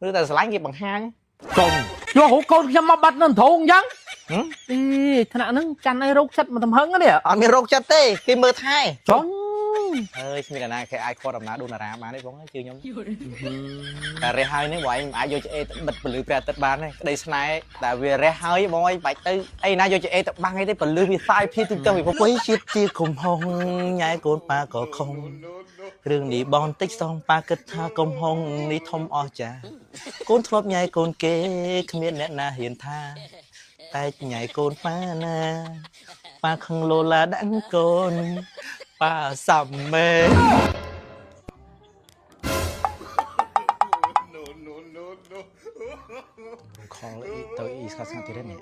ឬតែស្រឡាញ់គេបង្ហាញ កុំយករូបកូនខ្ញុំមកបាត់នៅធងអញ្ចឹង ហឹម អីថ្នាក់ហ្នឹងចាន់អីរោគចិត្តមកទំហឹងនេះ អត់មានរោគចិត្តទេគេមើលថែ ចុង អើយគ្មានអ្នកណាគេអាចខត់ដំណើរដួងតារាបានទេបងជឿខ្ញុំតែរះហើយនេះបងឯងមិនអាចយកច្អេទៅបិទពលឺព្រះអាទិត្យបានទេក្តីស្នេហ៍តែវារះហើយបងឯងបាច់ទៅអីណាយកច្អេទៅបាំងអីទេពលឺវាសាយភីទូទៅពិភពជាតិជាកំហុងញ៉ែកូនប៉ាក៏ខំរឿងនេះបងតិចសងប៉ាគិតថាកំហុងនេះធំអស្ចារ្យកូនធ្លាប់ញ៉ែកូនគេគ្មានអ្នកណាហ៊ានថា តែញ៉ែកូនប៉ាណាប៉ាខឹងលោឡាដាក់កូនប៉ាសំមេ ខលអីទៅអ៊ីស្កាត់ស្ងាត់ទៀតនេះ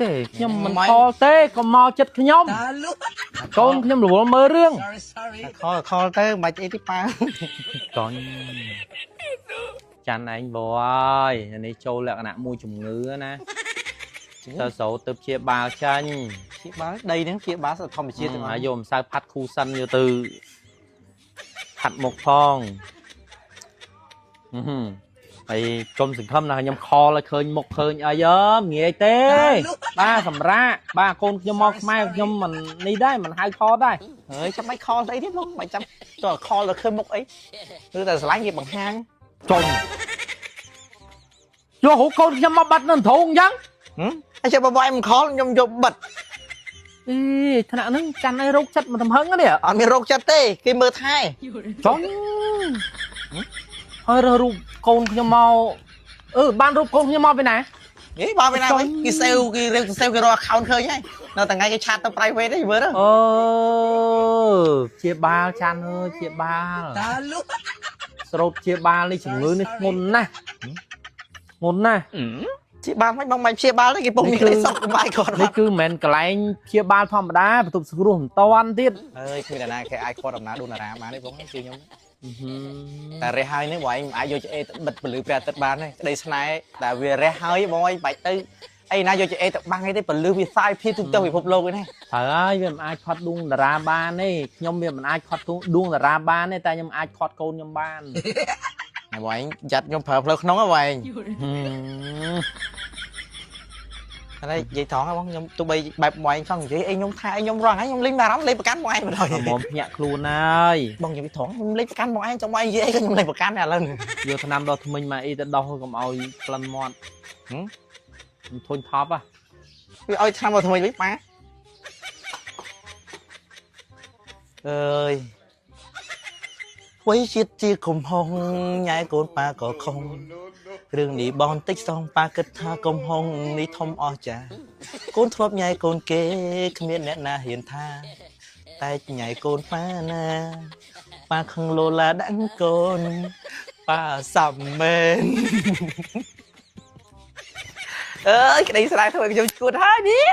ទេខ្ញុំមិនខលទេកុំមកចិត្តខ្ញុំកូនខ្ញុំរវល់មើលរឿង ខលខលទៅមិនបាច់អីទេប៉ា កូនចាន់ឯងបងអើយអានេះចូលលក្ខណៈមួយជំងឺណាទៅសូទៅព្យាបាលចាញ់ ព្យាបាលដីហ្នឹងព្យាបាលសធម្មជាតិទាំងអ ហើយ ស់ យកម្សៅផាត់គូសិនយកទៅផាត់មុខផងអឺហឹមហើយកុំសង្ឃឹមណាខ្ញុំខលឲ្យឃើញមុខឃើញអីអើងាយទេបាទសម្រាប់បាទកូនខ្ញុំមកខ្មែរខ្ញុំមិននេះដែរមិនហៅខលដែរ ហើយចាំបាច់ខលស្អីទៀតបងមិនចាំតើខលទៅឃើញមុខអីឬតែស្រឡាញ់គេបង្ហាញ ចុំយករូបកូនខ្ញុំមកបាត់នៅធងអញ្ចឹង ហឹមហើយចាំបងឯងមិនខលខ្ញុំយកបិទ អីថ្នាក់ហ្នឹងចាន់អីរោគចិត្តមកទំហឹងនេះ អត់មានរោគចិត្តទេគេមើលថែ ចុងហើយរើសរូបកូនខ្ញុំមកអឺបានរូបកូនខ្ញុំមកពីណា ហីបើពេលណាវិញគេសេវគេរៀបសេវគេរក account ឃើញហើយនៅថ្ងៃគេឆាតទៅ private ទេមើលទៅ អឺជាបាលចាន់អើយជាបាលស្រូបជាបាលនេះជំងឺនេះធ្ងន់ណាស់ធ្ងន់ណាស់ ជាបាលមិនបងមិនព្យាបាលទេគេពុំមានលេសុកបាយគាត់ នេះគឺមិនមែនកន្លែងព្យាបាលធម្មតាបន្ទប់សង្គ្រោះមិនតាន់ទៀត អើយគ្មានអ្នកណាគេអាចខត់ដំណើរដួងតារាបានទេបងជឿខ្ញុំ អឺហឹម តែរះហើយនេះបងឯងមិនអាចយកច្អេទៅបិទពលឺព្រះអាទិត្យបានទេក្តីស្នេហ៍តែវារះហើយបងឯងបាច់ទៅអីណាយកច្អេទៅបាំងអីទេពលឺវាសាយភីទូទៅពិភពលោកឯនេះ ត្រូវហើយវាមិនអាចខត់ដួងតារាបានទេខ្ញុំវាមិនអាចខត់ដួងតារាបានទេតែខ្ញុំអាចខត់កូនខ្ញុំបាន ហើយបងឯងយ៉ាត់ខ្ញុំប្រើផ្លូវក្នុងហ៎បងឯង ហឹម តែនិយាយត្រង់ហ៎បងខ្ញុំទោះបីបែបបងឯងចង់និយាយអីខ្ញុំថាអីខ្ញុំរងហើយខ្ញុំលេងអារម្មណ៍លេងប្រកាន់បងឯងបណ្ដោយ មុំភ្ញាក់ខ្លួនហើយ បងនិយាយត្រង់ខ្ញុំលេងប្រកាន់បងឯងចង់បងឯងនិយាយអីក៏ខ្ញុំលេងប្រកាន់ដែរឥឡូវនេះ យកថ្នាំដល់ថ្មិញមកអីទៅដោះកុំឲ្យក្លិនមាត់ ហឹម ខ្ញុំធុញថប់ហ៎ វាឲ្យឆ្នាំមកថ្មីវិញប៉ាអើយវៃជាតិជាកំហុងញ៉ែកូនប៉ាក៏ខំរឿងនេះបងតិចសងប៉ាគិតថាកំហុងនេះធំអស្ចារ្យកូនធ្លាប់ញ៉ែកូនគេគ្មានអ្នកណាហ៊ានថា តែញ៉ែកូនប៉ាណាប៉ាខឹងលោឡាដាក់កូនប៉ាសំមែនអើយក្តីស្រាយធ្វើឲ្យខ្ញុំឈួតហើយនេះ